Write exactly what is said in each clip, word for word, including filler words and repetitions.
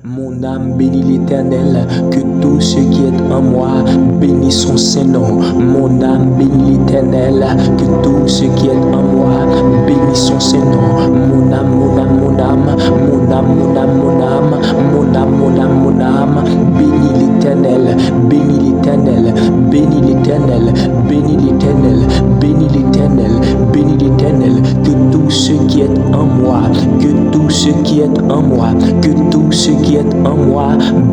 Mon âme bénit l'Éternel, que tout ce qui est en moi bénisse son saint nom. Mon âme bénit l'Éternel, que tout ce qui est en moi bénisse son saint nom. Mon âme, mon âme, mon âme, mon âme, mon âme, mon âme, mon âme, mon âme, mon âme, bénis l'Éternel, bénis l'Éternel, bénis l'Éternel, bénis l'Éternel, bénis l'Éternel, bénis l'Éternel, que tout ce qui est en moi, que tout ce qui est en moi, que tout ce qui est en moi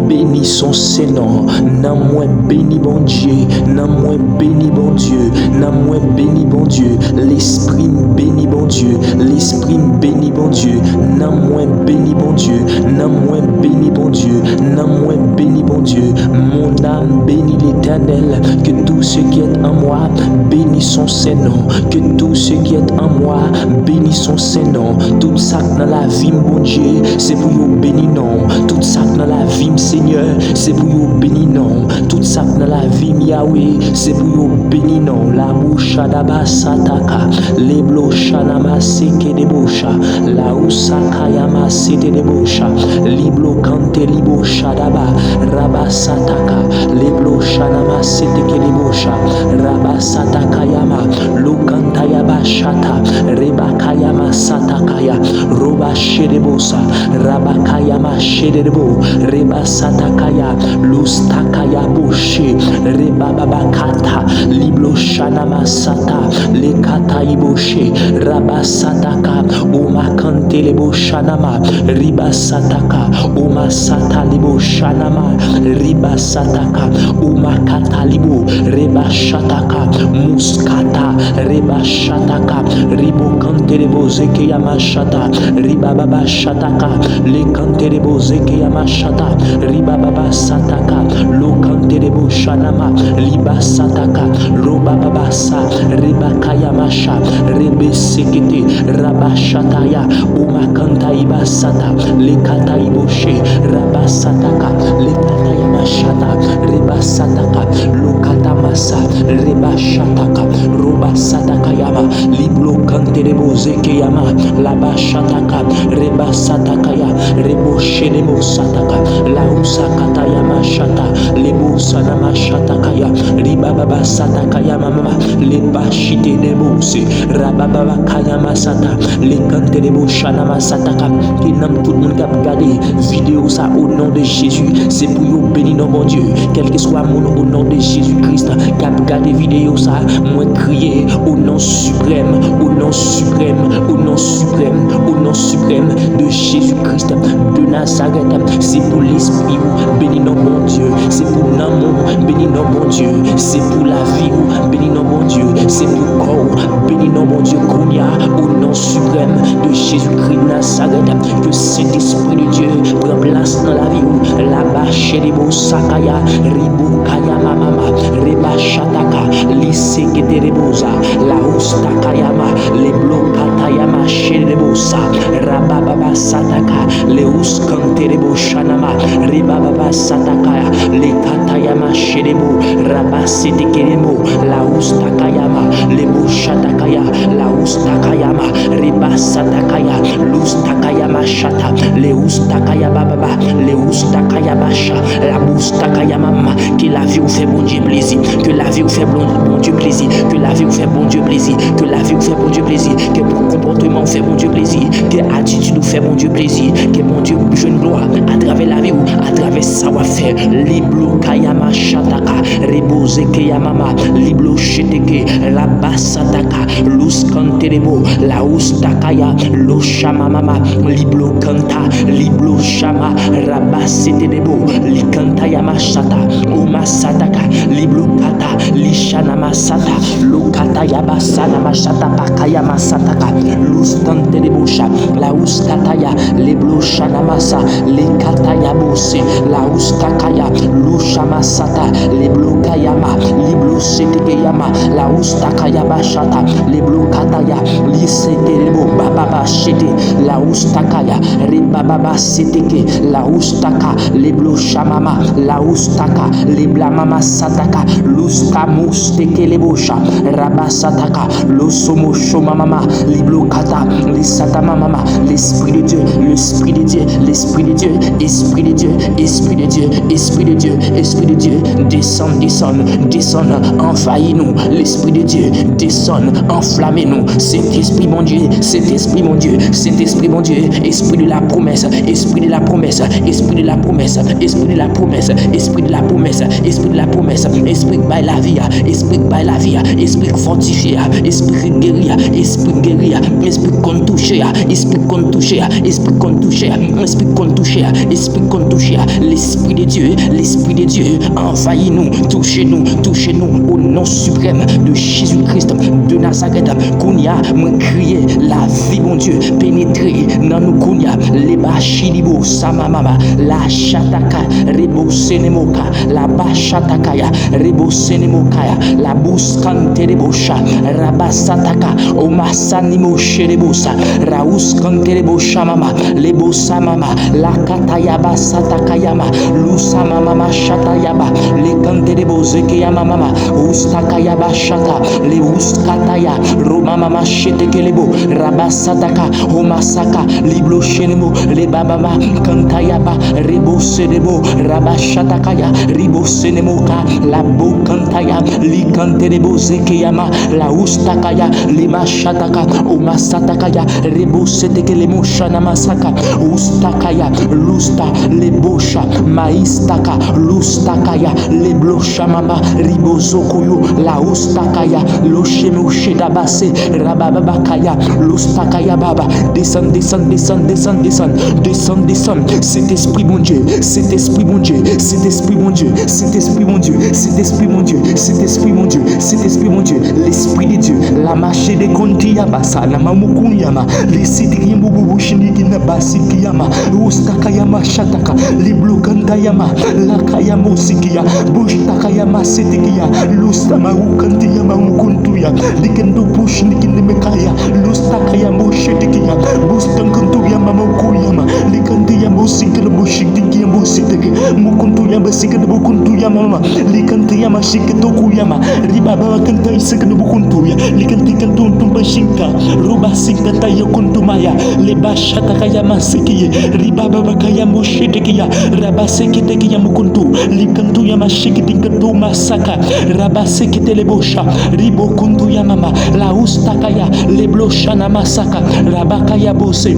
bénisse son saint nom. Nanm mwen beni Bondye, nanm mwen beni Bondye, nanm mwen beni Bondye, lespri m beni Bondye, lespri m beni Bondye, nanm mwen beni Bondye, nanm mwen beni Bondye, nanm mwen beni Bondye. Mon âme bénit l'Éternel, que tout ce qui est en moi bénisse son saint nom, que tout ce qui est en moi bénisse son saint nom. Tout sa k nan lavi m, Bondye, se pou yo beni non w. Tout sa k nan lavi m, Senyè, se pou yo beni non w. Tout sa k nan lavi m, Yawe, se pou yo beni non w. Labou chadaba sataka, leblo chanama seke debocha, laou sakayama sete debocha, liblo kante libo chadaba, raba sataka, leblo chanama seteke debocha, raba satakayama, lo kantayaba chata, rebakayama satakaya, roba shedebosa, rabakayama shedebo, reba satakaya, lus takaya boshe, reba babakata, liblo shanama sata, lekata iboshe, raba sataka, uma kantele bo shanama, riba sataka, uma sata libo shanama, riba sataka, uma kata libo, reba shataka, muskata, reba shataka, ribo kantele bo zeke yama shata, riba baba shataka, le kantele bo zeke yama shata, riba baba sataka, lo kantele bo shanama, liba sataka, roba baba sa, reba kayama sha, rebe sekete, raba shataya, uma kanta iba sata, le kata iboshe, raba sataka, le kata yama shata, reba sataka, lo kata masa, reba shataka, roba sataka yama, liblo kante debo zeke yama, laba shataka, reba sataka ya, rebo shenebo sataka, la usa kata yama shata, lebo sanama shataka ya, riba baba sataka yama mama, leba shite debo se, raba baba kayama sata, le kante debo shanama sataka, ke nanm tout moun k ap gade videyo sa o non de Jezi, se pou yo beni non Bondye, kèlkeswa moun o non de Jezi Kris k ap gade videyo sa, mwen kriye o non siprèm, o non siprèm, o non siprèm, o non siprèm de Jezi Kris de Nazarèt, se pou lespri w beni non Bondye, se pou nanm ou beni non Bondye, se pou lavi w beni non Bondye, se pou kò w beni non Bondye kounye a, o non siprèm de Jezi Kris Nazarèt, ke Sentespri de Dye pran plas nan lavi w, laba chedebo sakaya, ribo kaya mamama, reba shataka, lise ketereboza, la ustakayama, le blokatayama chedebosa, rabababa sataka, le uskanterebo shanama, ribababa sataka, le katayama shedebo, raba setekerebo, la ustakayama, le boshatakaya, la ustakayama, riba satakaya, lustakayama shata, le ustakaya bababa, le ustakaya basha, la bustakaya mama, ke lavi w fè Bondye plezi, ke lavi w fè Bon- Bondye plezi, ke lavi w fè Bondye plezi, ke lavi w fè Bondye plezi, ke konpòteman w fè Bondye plezi, ke atitid ou fè Bondye plezi, ke Bondye jwenn glwa atravè lavi w, atravè sa w ap fè. Liblo kayama shataka, reboze keyamama, liblo sheteke, rabasataka, luskantelebo, la ustakaya, lo shamamama, liblo kanta, liblo shama, rabasetelebo, likantayama shata, uma sataka, liblo kata, lishanama sata, lo katayaba sanama shata, pakayama sataka, lustantelebo sha, la uskataya, leblo shanamasa, lekatayabo se la ustakaya, lushama sata, le blokayama, liblo setekeyama, la ustakaya bashata, le blokataya, li setelebo, bababa shete, la ustakaya, rebababa seteke, la ustaka, le blo shamama, la ustaka, le blamama sataka, luska mustekelebosha, rabasataka, losomo shomamama, liblokata, lisatamamama, l'Esprit de Dieu, l'Esprit de Dieu, l'Esprit de Dieu, Esprit de Dieu, Esprit de Dieu, Esprit de Dieu, Esprit de Dieu, desann, desann, desann, anvayi nou, l'Esprit de Dieu, desann, anflame nou, Sentespri Bondye, Sentespri Bondye, Sentespri Bondye, Esprit de la promesse, Esprit de la promesse, Esprit de la promesse, Esprit de la promesse, Esprit de la promesse, Esprit de la promesse, Esprit k bay lavi a, Esprit k bay lavi a, Esprit k fòtifye a, Esprit k geri a, Esprit k geri a, Esprit k konn touche a, Esprit k konn touche a, Esprit k konn touche a, Esprit k konn touche a, Esprit k konn touche a, l'Esprit de Dieu, l'Esprit de Dieu, anvayi nou, touche nou, touche nou, au nom suprême de Jésus-Christ de Nazareth. Kounye a, mwen kriye lavi Bondye penetre nan nou kounye a. Leba shilibo samamama, la shataka, rebo senemoka, la ba shatakaya, rebo senemokaya, la buskante debo sha, raba sataka, oma sanimo sherebo sa, raus kante debo shamama, lebo samama, la katayaba satakayama, lusamamama shatayaba, le kante debo zekeyamamama, ustakayaba shata, le uskataya, romamama shetekelebo, rabasataka, omasaka, liblo shenemo, lebababa, kantayaba, rebo senemo, rabashatakaya, ribo senemoka, labo kantaya, likantenebo zekeyama, la ustakaya, lema shataka, omasatakaya, rebo setekelemo shanamasaka, ustakaya, lusta, lebosha, maistaka, lustakaya, leblo shamama, ribo zokoyo, la ustakaya, loshemo shedabase, rabababakaya, lustakaya baba, desann, desann, desann, desann, desann, desann, desann, Sentespri Bondye, Sentespri Bondye, Sentespri Bondye, Sentespri Bondye, Sentespri Bondye, Sentespri Bondye, Sentespri Bondye, Lespri de Dye, la mache de konti yabasa, la mamukunyama, le sitiki bububu shiniki na basikiyama, ustakayama shataka, le blokantayama, la kayamo sikiya, bushtakayama sitikiya, lustama ukantiyama mukuntuya, likendo bushnikindimekaya, lustakayamo shitikiya, bustankantuyama mukuyama, likantiyamo sikendo bushitikiya busitiki, mukuntuyama sikendo bukuntuyama, likantiyama shikitokuyama, ribaba kantai sikendo bukuntuya, likantikantuntumba shinka, ruba sinkataya kuntumaya, leba shatakayama sikiye, ribaba bakayamo shitikiya, raba sekitekiya mukuntu, likantuyama shikitinkantuma saka, raba sekite lebosha, ribo kuntuyamama, la ustakaya, leblo shanama saka, rabakaya bose,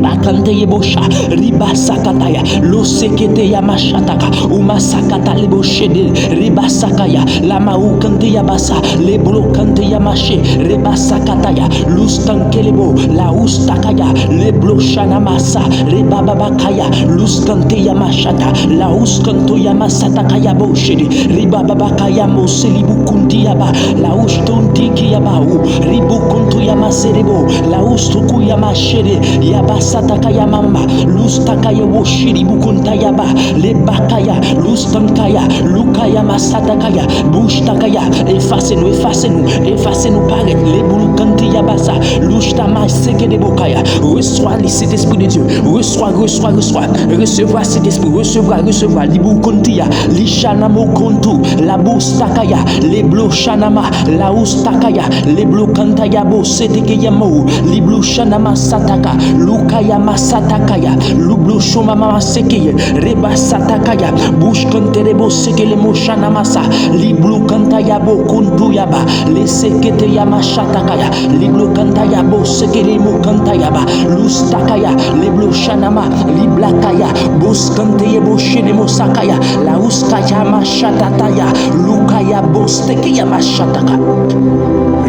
bakante yebosha, riba sakataya, lo sekete yama shataka, uma sakata lebo shede, riba sakaya, lama ukante yabasa, leblo kante yamashe, reba sakataya, lustankelebo, la ustakaya, leblo shanamasa, reba babakaya, luskante yamashata, la uskanto yamasatakaya bo shede, riba babakaya mose libukunti yaba, la ushtonti kiyaba u, ribukuntu yamaserebo, la ustuku yamashede, yaba satakaya mama, lustakaya woshidi bukunta yaba, lebakaya, lustankaya, lukaya masatakaya, bushtakaya, efase nou, efase nou, efase nou parèt, lebulukanti yabasa, lushtama seke de bokaya, reswa li, Sentespri de Dye, reswa, reswa, reswa, resevwa Sentespri, resevwa, resevwa, libukuntiya, lishana mokuntu, labustakaya, leblo shanama, la ustakaya, leblo kantaya bo, seteke yamo, liblo shanama sataka, lukaya masatakaya, lublo shomama sekeye, reba satakaya, bush kantere bo sekele mo shanamasa, liblo kantaya bo kuntuyaba, le sekete yama shatakaya, liblo kantaya bo sekele mo kantayaba, lustakaya, leblo shanama, liblakaya, bos kanteye bo shene mo sakaya, la uskaya ma shatataya, lukaya bos tekeya ma shataka.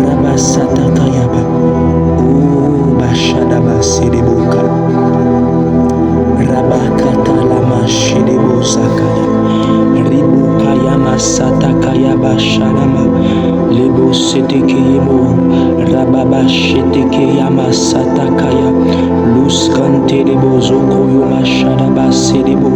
Rabasataka yaba. O bashada basede boka. Rabakata lama shede bosakaya. Ribukaya masataka yaba shalama. Lebo seteke yemo, rababa sheteke yama satakaya, lus kante debo zoko yoma shadaba sedebo,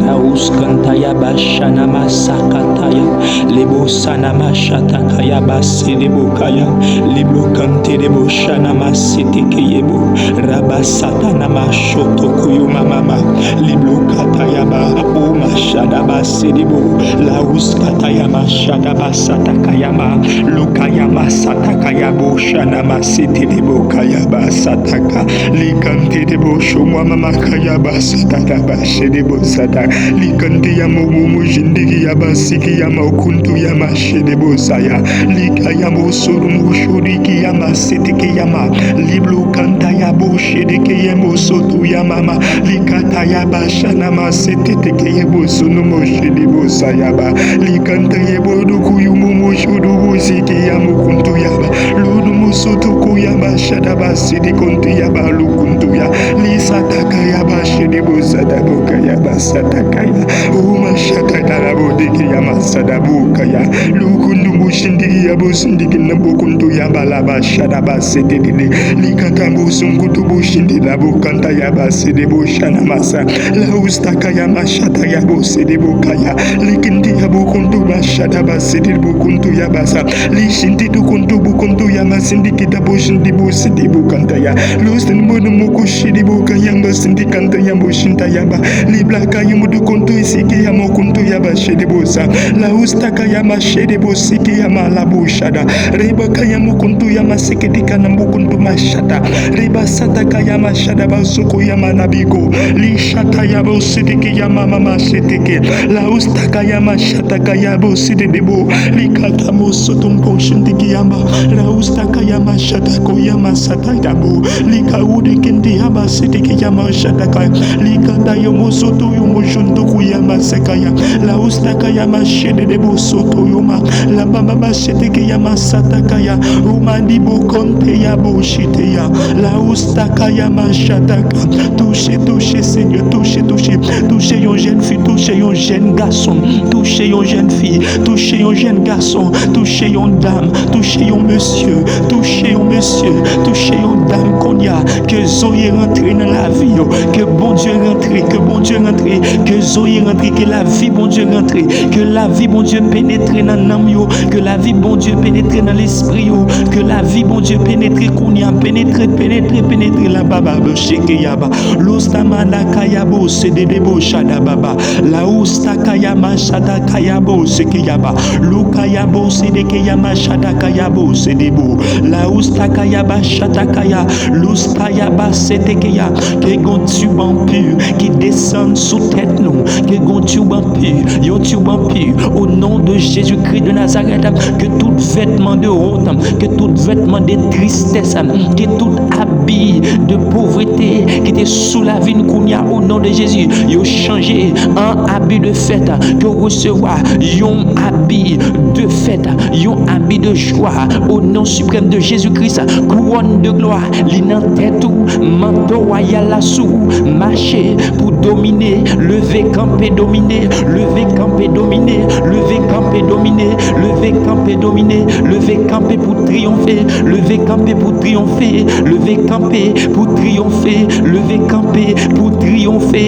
raus kantaya ba shanama sakataya, lebo sanama shatakaya ba sedebo kaya, liblo kante debo shanama seteke yebo, raba satanama shotoko yoma mama, liblo kataya ba, o mashadaba sedebo, laus kataya ma shadaba satakayama, lukayama satakayabo shanama setelebo kayaba sataka, likantedebo shomwa mama kayaba satakaba shedebo sata, likanteyamo mumu jindikiyaba sikiyama ukuntuyama shedebo saya, likayamo sodumu shudikiyama setekeyama, liblo kantayabo shedekeyemo sotuyamama, likatayaba shanama setetekeyebo sonumo shedebo sayaba, likanteyebo dukuyumumu shudubu sikiyamo kuntuyaba, ludumu sutukuyaba shadaba sidikuntuyaba lukuntuya, lisatakayaba shedebo sadabokayaba satakaya, uma shatatarabo dekeyama sadabokaya, lukundumu shindikiyabo sindikinabo kuntuyaba laba shadaba setetete, likatabo sunkutubu shindilabo kantayaba sedebo shanamasa, laustakayama shatayabo sedebo kaya, likintiyabo kuntuba shadaba sedebo kuntuyabasa, lishintitu kuntubu kuntuyama sindikitabo shindibu sedebo kantaya, lusinbonumu kushidibukayamba sindikantayabo shintayaba, liblakayumudu kuntu isikiyamo kuntuyaba shedebosa, laustakayama shedebo sikiyama labushada, rebakayamo kuntuyama sekedikanamu kuntuma shata, reba satakayama shadaba sukuyama nabiko, lishatayabo sidikiyama mama seteke, laustakayama shatakayabo sididebo, likatamo sotumpo shindikiyama, laustakayama shatakoyama satayabo, likawudikindiyama sidikiyama shataka, likatayomo sotuyumu shuntukuyama sekaya, laustakayama shededebo sotoyuma, labababa shetekeyama satakaya, umadibo konteyabo shiteya, laustakayama shataka. Touche, touche, Senyè, touche, touche. Touche yon jèn fi, touche yon jèn gason, touche yon jèn fi, touche yon jèn gason, touche yon dam, touche yon mesye, touche yon mesye, touche yon dam kounye a. Ke Zoye rantre nan lavi yo. Ke Bondye rantre, ke Bondye rantre, ke Zoye rantre, ke lavi Bondye rantre, ke lavi Bondye penetre nan nanm yo, ke lavi Bondye penetre nan lespri yo, ke lavi Bondye penetre kounye a, penetre, penetre, penetre la baba, sheke yaba, lostamana kayabo, sededebo shadababa, laustakayama shatakayabo, seke yaba, lukayabo, sedekeyama shatakayabo, sedebo, laustakayaba shatakaya, lustayaba setekeya, ke gon tibanpi ki desann sou tèt nou, ke gon tibanpi, yon tibanpi, au nom de Jésus-Christ de Nazareth, ke tout vètman de wont, ke tout vètman de tristès, ke tout abi de povrete ki te sou lavi n kounye a, au nom de Jésus, yo chanje an abi de fèt, ke w resevwa yon abi de fèt, yon abi de jwa, au nom suprême de Jésus-Christ, kouwòn de glwa, li nan tèt ou, manto wayal la sou ou, mache pou domine, leve kanpe domine, leve kanpe domine, leve kanpe domine, leve kanpe domine, leve kanpe pou triyonfe, leve kanpe pou triyonfe, leve kanpe pou triyonfe, leve kanpe pou triyonfe.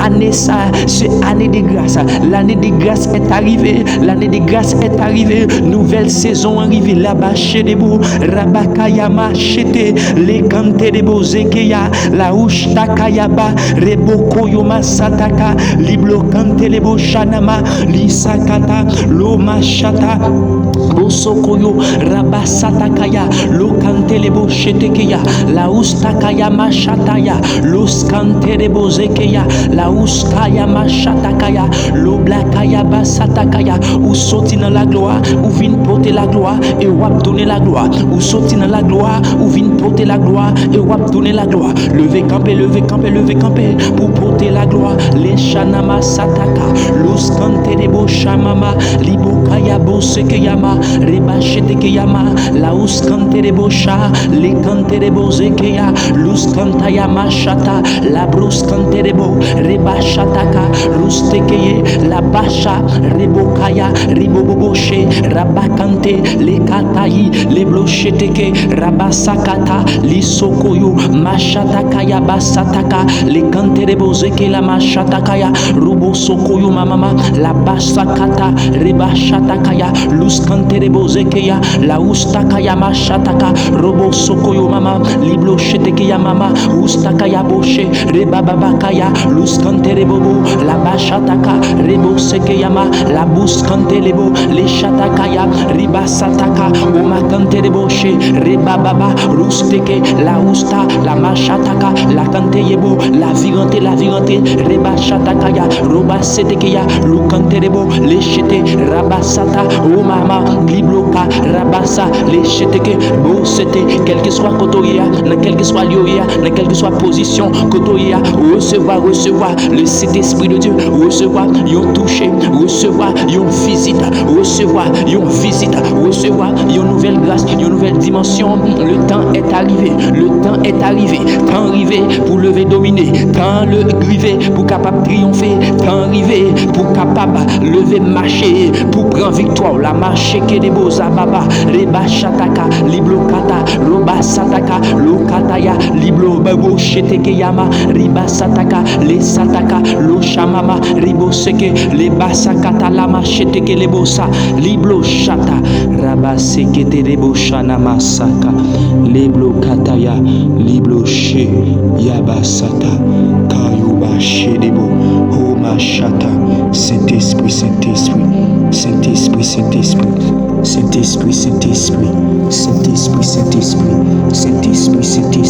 Ane sa, se ane de gras. L'année de grâce est arrivée, l'année de grâce est arrivée. Nouvèl sezon an rive, laba shedebo, rabakayama shete, lekante debo zekeya, la ushtakayaba, reboko yoma sataka, liblo kantelebo shanama, lisakata, loma shata, bosokoyo, rabasatakaya, lokantelebo shetekeya, la ustakaya mashataya, loskantelebo zekeya, la uskaya mashatakaya, loblakaya basatakaya. Ou soti nan laglwa, ou vin pote laglwa, e w ap tounen laglwa. Ou soti nan laglwa, ou vin pote laglwa, e w ap tounen laglwa. Leve kanpe, leve kanpe, leve kanpe pou pote laglwa. Leshanama sataka, luskante debo shamama, libokaya bosekeyama, rebashete keyama, la uskante debo sha, lekante debo zekeya, luskantayama shata, la bruskante debo, rebash Shataka, rustekeye, labasha, rebokaya, riboboboshe, rabakante, lekatayi, leblosheteke, rabasakata, lisokoyo, mashatakaya, basataka, lekanterebozeke, la mashatakaya, rubosokoyo, mamama, labasakata, rebashatakaya, luskanterebozekeya, la ustakaya, mashataka, robosokoyo, mama, libloshetekeya, mama, ustakaya, boshe, rebababakaya, luskanterebobo, labashataka, rebosekeyama, labuskantelebo, leshatakaya, ribasataka, omakantereboshe, rebababa, rusteke, lausta, lamashataka, lakanteyebo, lavirante, lavirante, rebashatakaya, robasetekeya, lukanterebo, leshete, rabasata, omama, libloka, rabasa, lesheteke, bosete, kèlkeswa kote w ye a, nan kèlkeswa lye w ye a, nan kèlkeswa pozisyon kote w ye a, resevwa, resevwa, le Saint-Esprit de Dieu, resevwa yon touche, resevwa yon vizit, resevwa yon vizit, resevwa yon nouvèl gras, yon nouvèl dimansyon. Le temps est arrivé, le temps est arrivé, tan rive pou leve domine, tan le rive pou kapab triyonfe, tan rive pou kapab leve mache, pou pran viktwa w la, mache ke debo zababa, reba shataka, liblo kata, roba sataka, lo kataya, liblo babo, sheteke yama, riba sataka, le sataka, lo shamama, ribo seke, le basakata, lama sheteke lebo sa, liblo shata, raba sekete lebo shana masaka, leblo kataya, liblo she, yaba sata, kayoba shedebo, homa shata, Sentespri, Sentespri, Sentespri, Sentespri. Sentespri, Sentespri, Sentespri, Sentespri, Sentespri, Sentespri,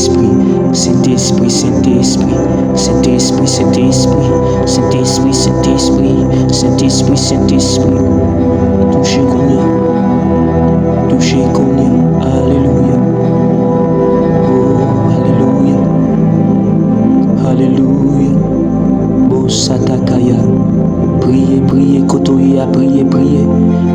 Sentespri, Sentespri, Sentespri, Sentespri, Sentespri, Sentespri, Sentespri, Sentespri. Touche kounye a. Touche kounye a. Alelouya. Oh, alelouya. Alelouya. Bosatakaya. Priye, priye, kote w ye a, priye, priye.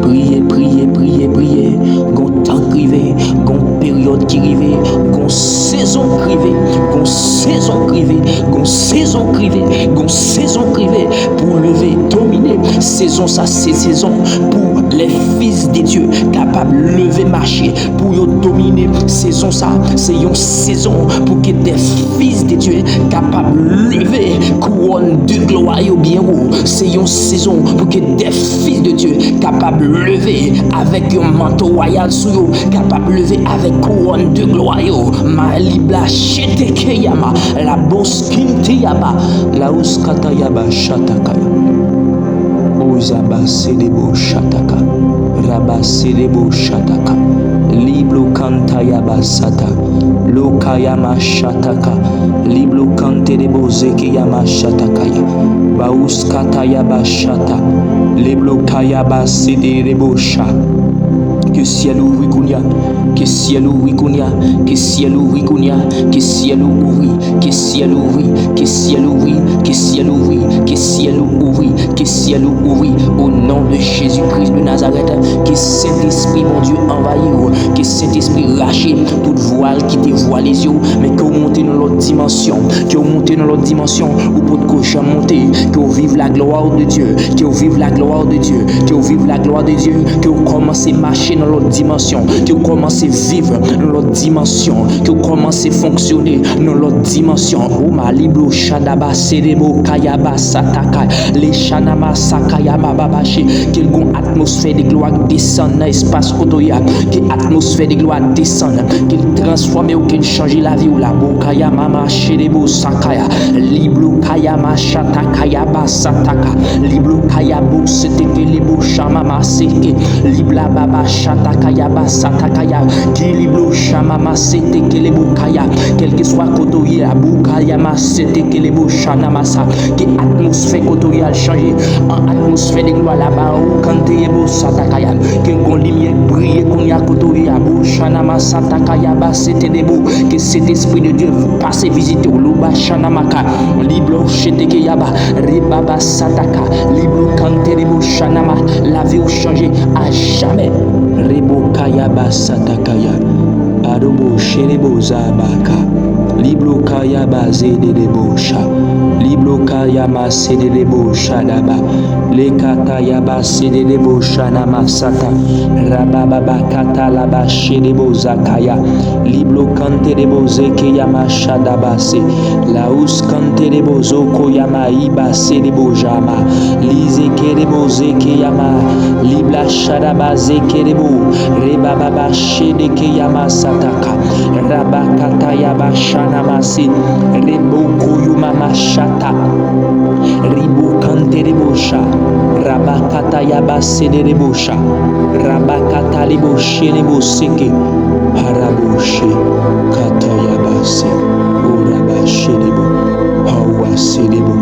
Priye, priye, priye, priye. Gon tan k rive, gon peryòd ki rive, gon sezon k rive, gon sezon k rive, gon sezon k rive, gon sezon k rive pou w leve domine. Sezon sa, se sezon pou les fils de Dieu kapab leve mache, pou yo domine. Sezon sa, se yon sezon pou ke des fils de Dieu kapab leve kouwòn de glwa yo byen wo. Se yon sezon pou ke des fils de Dieu kapab leve avèk yon manto wayal sou yo, kapab leve avèk kouwòn de glwa yo. Malibla sheteke yama, la boskinte yaba, la uskata yaba shatakaya. Ozaba sedebo shataka, raba sedebo shataka, liblo kanta yaba sata, lo kayama shataka, liblo kante debo zeke yama shatakaya, ba uskata yaba shata, liblo kayaba sede debo sha. Ke syèl ouvri kounye a, ke syèl ouvri kounye a, ke syèl ouvri kounye a, ke syèl ouvri, ke syèl ouvri, ke syèl ouvri, ke syèl ouvri, ke syèl ouvri, ke syèl ouvri, o non de Jezi Kris de Nazarèt, ke Sentespri Bondye anvayi w, ke Sentespri rache tout vwal ki te vwale zye w, men ke w monte nan lòt dimansyon, ke w monte nan lòt dimansyon ou potko janm monte, ke w viv la gloire de Dieu, ke w viv la gloire de Dieu, ke w viv la gloire de Dieu, ke w kòmanse mache nan lòt dimansyon, ke w kòmanse viv nan lòt dimansyon, ke w kòmanse fonksyone nan lòt dimansyon. O maliblo shadaba sedebo kayaba sataka, le shanama sakayama babache, ke l gon atmosfè de glwa k desann nan espas kote w ye a, ke atmosfè de glwa desann, ke l transfòme w, ke l chanje lavi w la. Bokaya mama shedebo sakaya, liblo kaya mashata kaya basataka, liblo kaya bo seteke lebo shama maseke, libla baba shata kaya basata kaya, ki liblo shama masete ke lebo kaya, kèlkeswa kote w ye a, bokaya masete ke lebo shana masa, ke atmosfè kote w ye a chanje an atmosfè de glwa laba ou kante yebo satakaya, ke gon limyè briye kounye a kote w ye a, bo shana masata kaya basete debo, ke Sentespri de Dye pase vizite w, lo ba shana maka, liblo sheteke yaba, rebaba sataka, liblo kante debo shanama, lavi w chanje a jamè. Rebo kayaba satakaya, adobo sherebo zabaka, Liblo kaya ba zede de bosha. Liblo kaya ma sede de bosha daba. Le kata ya ba sede de bosha na masata. Rababa ba kata la ba shede bo zakaya. Liblo kante de bo zeke ya ma shada ba se. La us kante de bo zoko ya ma iba sede bo jama. Li zeke de bo zeke ya ma. Libla shada ba zeke de bo. Rebaba ba shede ke ya ma sataka. Rabakata ya ba shana masi. Reboko yu mama shata. Ribukante de bosha. Rabakata ya ba sede de bosha. Rabakata li boshe ne boseke. Haraboshe. Kata ya ba se. Orabashe de bo. Hawa sede bo.